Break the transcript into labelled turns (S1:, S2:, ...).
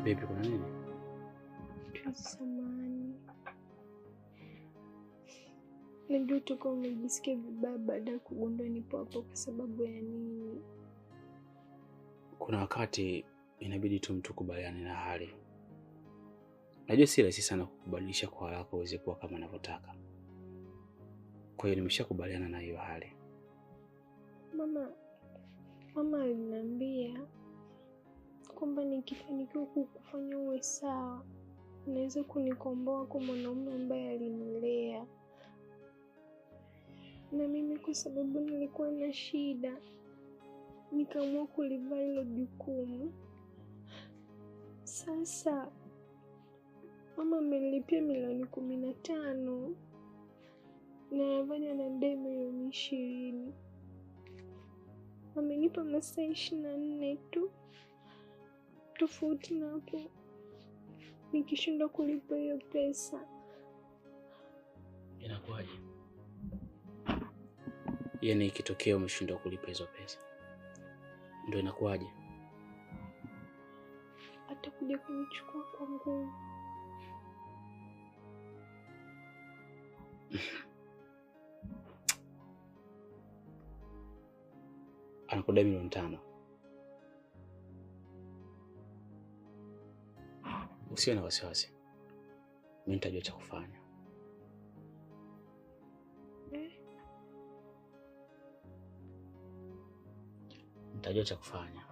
S1: Vipi, kuna nini?
S2: Samahani. Najua utakuwa umejisikia vibaya baada ya kugundua nipo hapo kwa sababu ya nini.
S1: Kuna wakati inabidi tu mtu kubaliane na hali. Najua si rahisi sana kukubadilisha kwa haraka uweze kuwa kama anavyotaka. Kwa hiyo nimeshakubaliana na hiyo hali.
S2: Mama aliniambia kwamba nikifanikiwa kukufanya uwe sawa, unaweza kunikomboa kwa mwanaume ambaye alinilea. Na mimi kwa sababu nilikuwa na shida, nikaamua kulivaa hilo jukumu. Sasa mama amenilipia milioni 15 na Rayvanny anadai milioni 20. Amenipa masaa 24 tu. Tofauti na hapo nikishindwa kulipa hiyo pesa
S1: inakuwaje? Yaani ikitokea umeshindwa kulipa hizo pesa ndio inakuwaje?
S2: Atakuja kunichukua kwa nguvu.
S1: Anakudai milioni 5. Usiwe na wasiwasi. Mimi nitajua cha kufanya. Nitajua cha kufanya.